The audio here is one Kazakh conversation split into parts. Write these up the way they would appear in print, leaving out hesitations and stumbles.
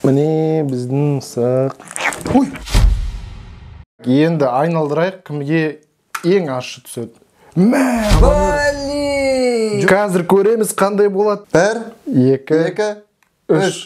Міне біздің мысық. Ой! Енді айналдырайық, кімге ең ащы түседі. Мә! Блин! Қазір көреміз қандай болады. 1, 2, 2, 3.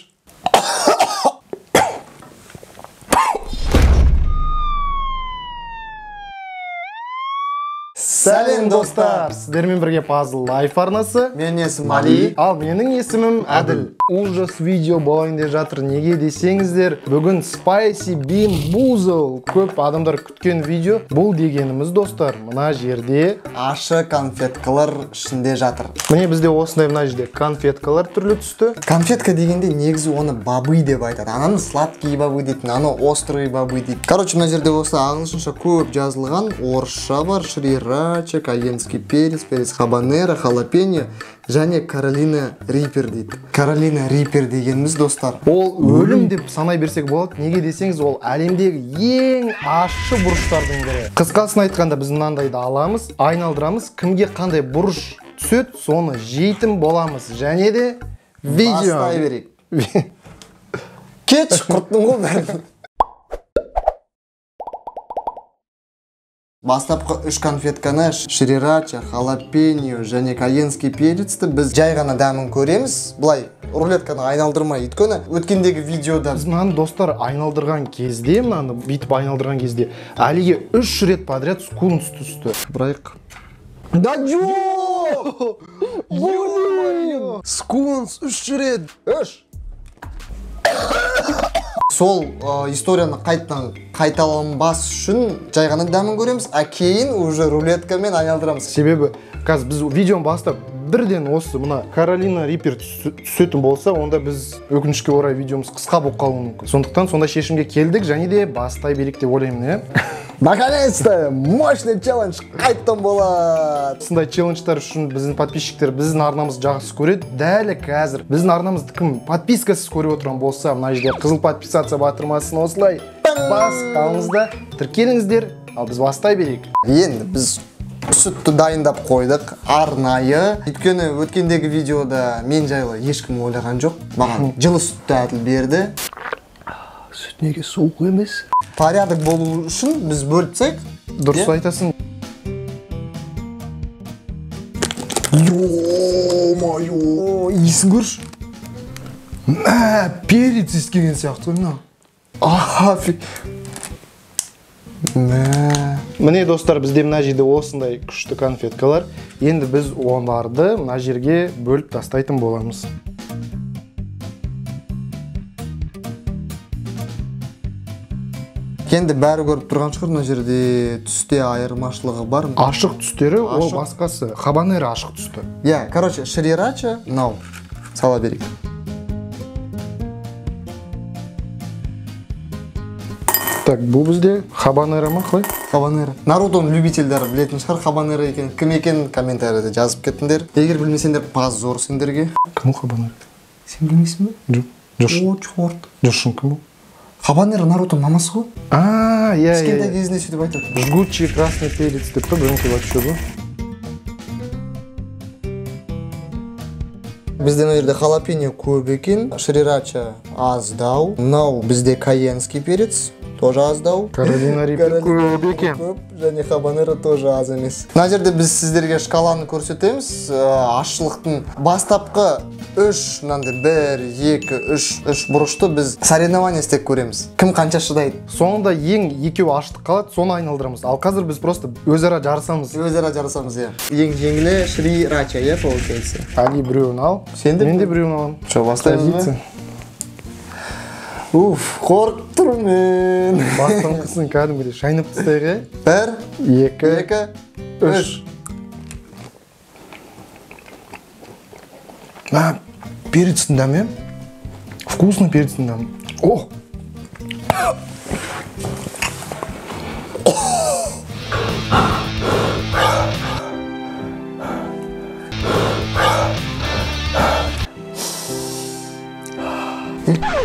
Сәлем достар! Сіздермен бірге Puzzle Life арнасы. Менің есімім Али. Ал менің есімім Әділ. Ужас видео болайын деп жатыр. Неге десеңіздер, бүгін Spicy Bean Boozle. Көп адамдар күткен видео. Бұл дегеніміз достар, мына жерде ащы конфеткалар ішінде жатыр. Міне бізде осындай мына жерде конфеткалар түрлі түсті. Конфетка дегенде негізі оны бобы деп айтады. Ананы сладкие бобы дейтін, аны острые бобы дейді. Короче, мына жерде осылай ағылшынша көп жазылған, орысша бар, шрирача, кайенский перец, перец хабанеро, халапеньо және Каролина Риппер дейді. Каролина Риппер дегеніміз достар, ол өлім деп санай берсек болады. Неге десеңіз, ол әлемдегі ең ащы бұрыштардың бірі. Қысқасын айтқанда, біз мынандайды аламыз, айналдырамыз, кімге қандай бұрыш түседі, соны жейтін боламыз. Және де видео бастай берейік. Кетші, құрттың ғой бәрін. Бастапқы 3 конфетканы шрирача, халапеньо және кайенский перецті біз жай ғана дәмін көреміз. Былай рулетканы айналдырмай, өйткені өткендегі видеода біз мынаны достар айналдырған кезде, мынаны бүйтіп айналдырған кезде Әлиге 3 рет подряд скунс түсті. Бұрайық. Да жоқ! Скунс 3 рет. 3. Сол историяны қайтадан қайталанбас үшін жай ғана дәмін көреміз, а кейін уже рулеткамен айналдырамыз. Себебі қазір біз видеоны бастап бірден осы мына Каролина Риппер түсетін болса, онда біз өкінішке орай видеомыз қысқа болып қалуы мүмкін. Сондықтан сондай шешімге келдік және де бастай берейік деп ойлаймын, иә? Наконец-то мощный челлендж қайттан болады. Осындай челленджтар үшін біздің подписчиктер біздің арнамызды жақсы көреді. Дәл қазір біздің арнамызды кім подпискасыз көріп отырған болса, мына жерде қызыл подписаться батырмасын осылай басып қалыңыз да тіркеліңіздер. Ал біз бастай берейік. Енді біз сүтті дайындап қойдық арнайы. Өйткені өткендегі видеода мен жайлы ешкім ойлаған жоқ. Маған жылы сүтті Әділ берді. Сүт неге суық емес? Порядок болу үшін біз бөліп тастайық. Дұрыс айтасың. Ё-моё, иісін көрші. Мә, перец иіскеген сияқты ғой мынау. Аха, мә. Міне достар, бізде мына жерде осындай күшті конфеткалар. Енді біз оларды мына жерге бөліп тастайтын боламыз. Енді бәрі көріп тұрған шығар, мына жерде түсте айырмашылығы бар. Ашық түстері, ол басқасы. Хабанеро ашық түсті. Иә, короче, шрирача мынау. Сала берейік. Так, бұл бізде хабанеро ма, қалай? Хабанеро. Нарутоның любительдері білетін шығар хабанеро екен. Кім екенін комментарийде жазып кетіңдер. Егер білмесеңдер, позор сендерге. Кім ол хабанеро? Сен білмейсің бе? Жоқ. О, черт. Жоқ, кім ол? Хабанеро Нарутоның мамасы ғой. А, иә, иә. Кішкентай кезінде сөйтіп айтады. Жгучий красный перец деп па, бірдеңе деп айтушы еді. Бізде мына жерде халапеньо көп екен, шрирача аздау. Мынау бізде кайенский перец, тоже аздау. Каролина Риппер көп екен. Көп, және хабанеро тоже аз емес. Мына жерде біз сіздерге шкаланы көрсетеміз. Ащылықтың бастапқы 3, мынандай 1, 2, 3, 3 бұрышты біз соревнование істеп көреміз. Кім қанша шыдайды? Соңында ең екеуі аштық қалады, соны айналдырамыз. Ал қазір біз просто өзара жарысамыз. Өзара жарысамыз, иә. Ең жеңілі шрирача, иә, получается. Али біреуін ал. Сен де? Мен де біреуін аламын. Шо, бастаймыз ба? Уф, қорқып тұрмын мен. Бастаңғысын кәдімгідей шайнап тастайық, иә? 1, 2, 2, 3. Мә, перецтің дәмі, вкусный перецтің дәмі. О!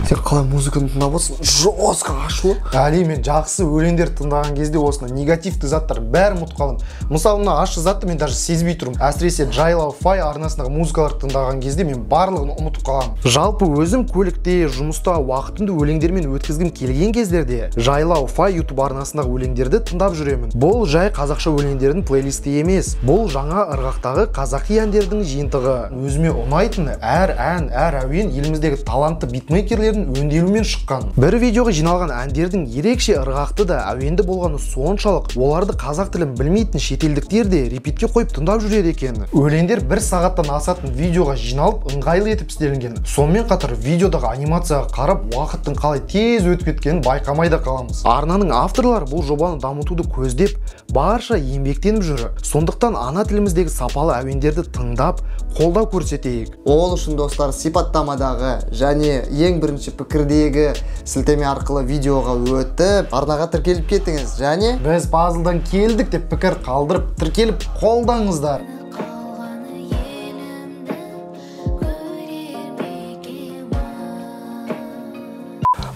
Сен қалай музыканы тыңдап отырсың? Жестко ашулы. Әли, мен жақсы өлеңдер тыңдаған кезде осыны негативті заттар бәрін ұмытып қалдым. Мысалы, мына ащы затты мен даже сезбей тұрмын. Әсіресе Жайлау Фай арнасындағы музыкаларды тыңдаған кезде мен барлығын ұмытып қаламын. Жалпы өзім көлікте, жұмыста уақытымды өлеңдермен өткізгім келген кездерде Жайлау Фай YouTube арнасындағы өлеңдерді тыңдап жүремін. Бұл жай қазақша өлеңдердің плейлисті емес. Бұл жаңа ырғақтағы қазақи әндердің жиынтығы. Өзіме ұнайтын әр ән, әр әуен еліміздегі талантты битмейкерлердің өңделуімен шыққан. Бір видеоға жиналған әндердің ерекше ырғақты да әуенді болғаны соншалық, оларды қазақ тілін білмейтін шетелдіктер де репитке қойып тыңдап жүреді екен. Өлеңдер бір сағаттан асатын видеоға жиналып, ыңғайлы етіп істелінген. Сонымен қатар видеодағы анимацияға қарап, уақыттың қалай тез өтіп кеткенін байқамай да қаламыз. Арнаның авторлары бұл жобаны дамытуды көздеп, барша еңбектеніп жүр. Сондықтан ана тіліміздегі сапалы әуендерді тыңдап, қолдау көрсетейік. Ол үшін, достар, сипаттамадағы және ең бірінші пікірдегі сілтеме арқылы видеоға өтіп, арнаға тіркеліп кетіңіз. Және біз пазлдан келдік деп пікір қалдырып, тіркеліп қолдаңыздар.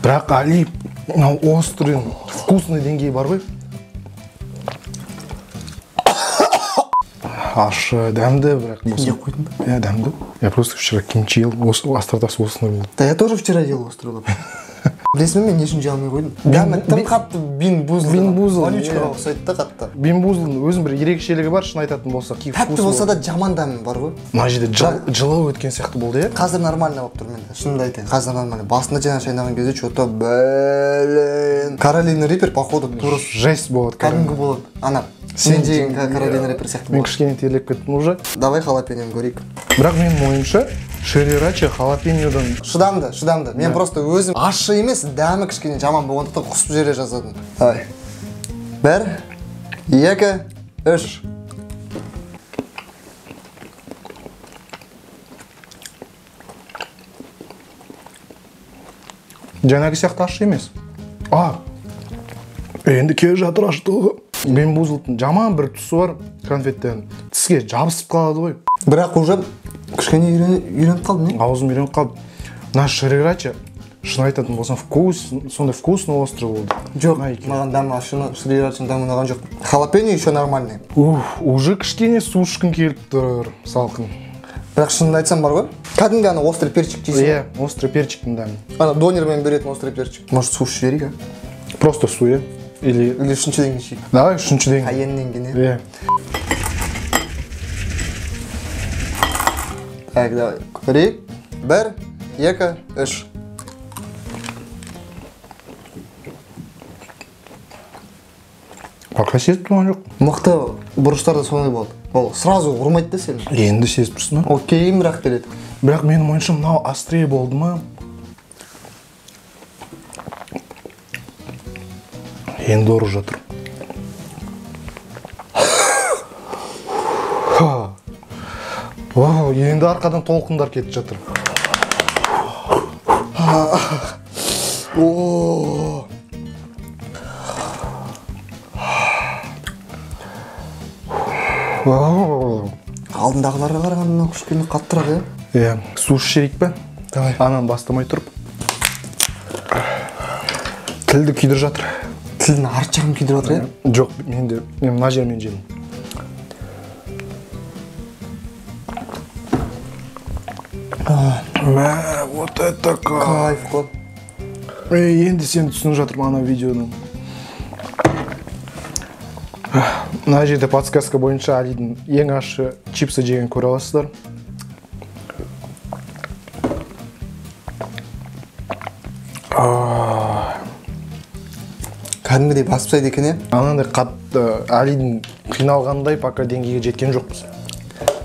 Бірақ Али, мынау острый, вкусный деңгейі бар ғой. Ащы, дәмді, бірақ. Сен жеп қойдың ба? Иә, дәмді. Я просто вчера кимчи ел, остротасы осындай болды. Да, я тоже вчера ел острый лапшу. Білесің бе, мен не үшін жей алмай қойдым? Дәмі тым қатты бин-бузл. Бин-бузл. Вонючкаға ұқсайды да қатты. Бин-бузлдың өзінің бір ерекшелігі бар, шын айтатын болсақ. Тәтті болса да жаман дәмі бар ғой. Мына жерде жылы өткен сияқты болды, иә? Қазір нормально болып тұр менде, шынымды айтайын. Қазір нормально. Басында жаңа шайнаған кезде что-то, блин. Каролина Риппер, походу, тура жесть болады. Кәдімгі болады. Ана, сен жеген Каролина Риппер сияқты. Мен кішкене терлеп кеттім уже. Давай халапеньоны көрейік. Бірақ менің ойымша, шрирача халапеньодан шыдамды, шыдамды. Мен просто өзім ащы емес, дәмі кішкене жаман болғандықтан құсып жібере жаздадым. Давай. 1, 2, 3. Жаңағы сияқты ащы емес. А, енді келе жатыр аштығы. Бенбузлдың жаман бір тұсы бар конфеттен. Тіске жабысып қалады ғой. Бірақ уже кішкене үйреніп қалдым, не? Аузым үйреніп қалды. Мына шрирача, шын айтатын болсам, вкус, сондай вкусный острый болды. Жоқ, маған дәмі ащыны, шрирачаның дәмі ұнаған жоқ. Халапеньо еще нормальный. Уф, уже кішкене су ішкім келіп тұр, салқын. Бірақ шынын айтсам бар ғой, кәдімгі ана острый перчик жейсің. Иә, острый перчиктің дәмі. Ана донермен беретін острый перчик. Может, су ішіп жіберейік, а? Просто су, иә? Или үшіншіден кейін ішейік. Давай үшіншіден кейін. Кайеннен кейін, иә? Так, давай. Көрейік. 1, 2, 3. Пока сезіп тұрған жоқ. Мықты бұрыштар да сондай болды. Ол сразу ұрмайды да сені. Енді сезіп тұрсың ба? Ол кейін бірақ келеді. Бірақ менің ойымша мынау острее болды ма? Енді ұрып жатыр. Вау, енді арқадан толқындар кетіп жатыр. О! Алдындағыларға қарағанда мынау кішкене қаттырақ, иә? Иә, су ішейік пе? Давай. Ананы бастамай тұрып. Тілді күйдіріп жатыр. Тілдің арт жағын күйдіріп жатыр, иә? Жоқ, мен де, мен мына жермен жедім. Мә, вот это кайф қой. Енді сені түсініп жатырмын ана видеоны. Мына жерде подсказка бойынша Алидің ең ащы чипсы жеген көре аласыздар. Кәдімгідей басып тастайды екен, иә? Анандай қатты Алидің қиналғандай пока деңгейге жеткен жоқпыз.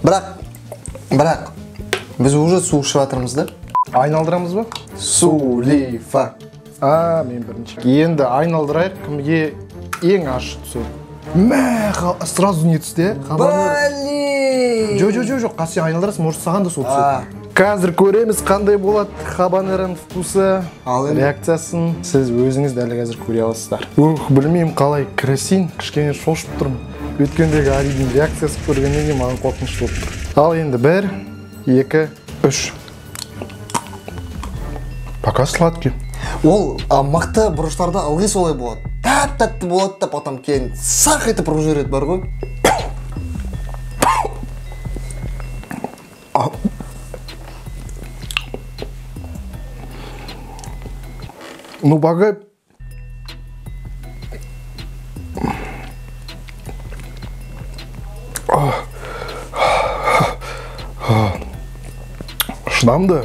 Бірақ біз уже су ішіп жатырмыз да. Айналдырамыз ба? Сулифа. А, мен бірінші. Енді айналдырайық, кімге ең ащы түседі. Мә, сразу не түсті, ә? Блин! Жоқ, қазір сен айналдырасың, может саған да сол түседі. Қазір көреміз қандай болады хабанероның вкусы, реакциясын сіз өзіңіз дәл қазір көре аласыздар. Ух, білмеймін қалай кірісейін, кішкене шошып тұрмын. Өткендегі Алидің реакциясын көргеннен кейін маған қорқынышты болып тұр. Ал енді 1, 2, 3. Пока сладкий. Ол мықты бұрыштарда ылғи солай болады. Тәп-тәтті болады да, потом кейін сақ етіп ұрып жібереді бар ғой. Ну, пока... Шыдамды.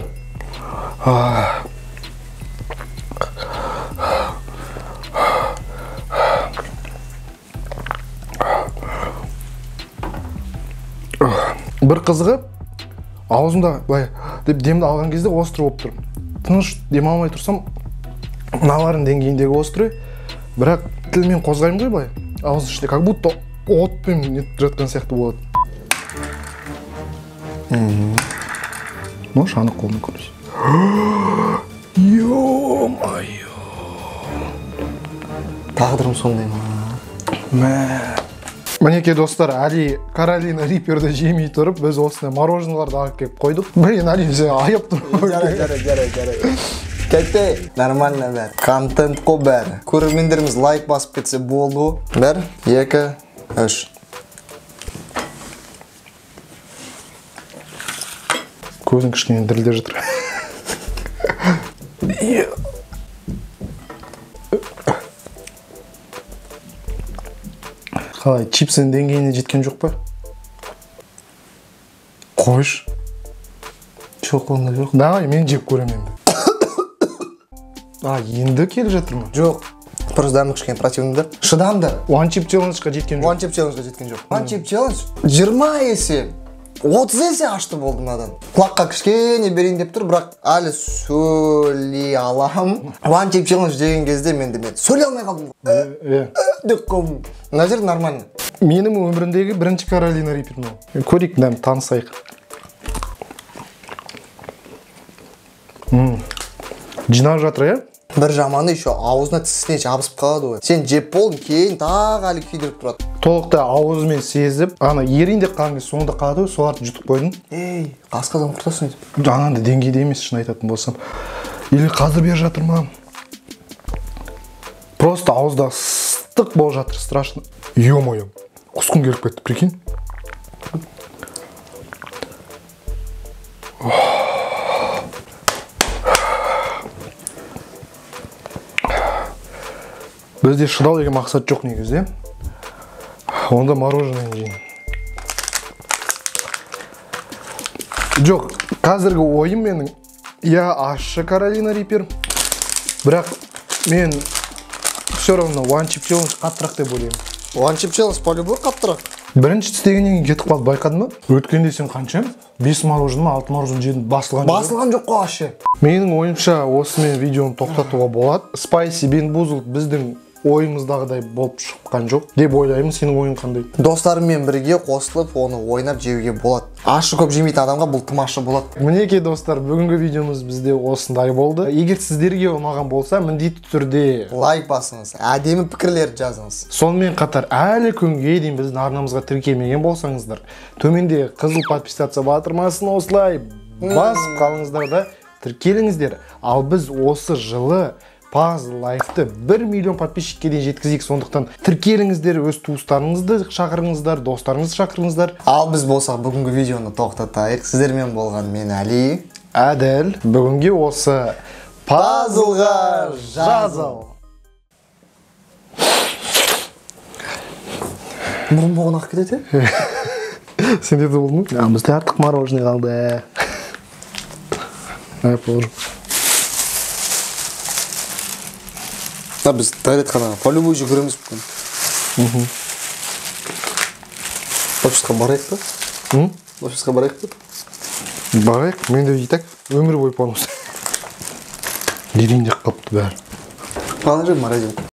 Бір қызығы, аузымда былай деп демді алған кезде острый болып тұр. Тыныш дем алмай тұрсам, мыналардың деңгейіндегі острый, бірақ тілмен қозғаймын ғой былай, ауыздың ішінде как будто отпен нетіп жатқан сияқты болады. Можешь аны қолмен көресің. Ё-моё. Тағдырым сондай ма? Мә. Мінекей достар, Али Каролина Риперді жемей тұрып, біз осындай мороженоеларды алып келіп қойдық. Блин, Али, сен аяп тұр. Жарай, жарай, жарай. Кетті, нормально бәрі. Контент қой бәрі. Көрермендеріміз лайк басып кетсе болды. 1, 2, 3. Көзің кішкене дірілдеп жатыр. Қалай, чипсының деңгейіне жеткен жоқ па? Қойш. Жоқ, онда жоқ. Давай, мен жеп көремін енді. А, енді келе жатыр ма? Жоқ. Просто дәмі кішкене противный да. Шыдамды. One Chip Challenge-қа жеткен жоқ. One Chip Challenge-ға жеткен жоқ. One Chip Challenge 20 есе, 30 есе ашты болды мынадан. Құлаққа кішкене берейін деп тұр, бірақ әлі сөйлей алам. One Chip Challenge деген кезде мен сөйлей алмай қалдым. Деп қалдым. Мына жер нормально. Менің өмірімдегі бірінші Каролина Риппер мынау. Көрейік, дәм танысайық. Жинап жатыр, иә? Бір жаманы еще аузына тісіне жабысып қалады ғой. Сен жеп болдың, кейін тағы әлі күйдіріп тұрады. Толықтай аузымен сезіп, ана ерейін деп қалған кезде соңында қалады ғой, соларды жұтып қойдым. Ей, асқазан құртасың өйтіп. Анандай деңгейде емес, шын айтатын болсам. Или қазір беріп жатыр ма? Просто ауызда ыстық болып жатыр, страшно. Ё-моё, құсқым келіп кетті, прикинь. Бізде шыдау деген мақсат жоқ негізі. Онда мороженое жеймін. Жоқ, қазіргі ойым менің, я ащы Каролина Риппер, бірақ мен все равно One Chip Challenge қаттырақ деп ойлаймын. One Chip Challenge по-любому қаттырақ. Бірінші тістегеннен кейін кетіп қалды, байқадың ба? Өткенде сен қанша? 5 мороженое ма, 6 мороженое жедің, басылған жоқ. Басылған жоқ қой ащы. Менің ойымша осымен видеоны тоқтатуға болады. Spicy Bamboozled біздің ойымыздағыдай болып шыққан жоқ деп ойлаймын. Сенің ойың қандай? Достарыммен бірге қосылып оны ойнап жеуге болады. Ащы көп жемейтін адамға бұл тым ащы болады. Мінекей достар, бүгінгі видеомыз бізде осындай болды. Егер сіздерге ұнаған болса, міндетті түрде лайк басыңыз, әдемі пікірлер жазыңыз. Сонымен қатар әлі күнге дейін біздің арнамызға тіркелмеген болсаңыздар, төменде қызыл подписаться батырмасын осылай басып қалыңыздар да тіркеліңіздер. Ал біз осы жылы Puzzle Life-ты 1 миллион подписчикке дейін жеткізейік. Сондықтан тіркеліңіздер, өз туыстарыңызды шақырыңыздар, достарыңызды шақырыңыздар. Ал біз болсақ бүгінгі видеоны тоқтатайық. Сіздермен болған мен Әли, Әділ. Бүгінге осы пазлға жазыл. Мұрын боғын ағып кетеді, е? Сенде де болды ма? Бізде артық мороженое қалды. Ай, положим. Біз дәретханаға по-любому жүгіреміз бүгін. Офисқа барайық па? Офисқа барайық па? Барайық, менде и так өмір бойы понос. Ерейін деп қалыпты бәрі. Положи морозилку.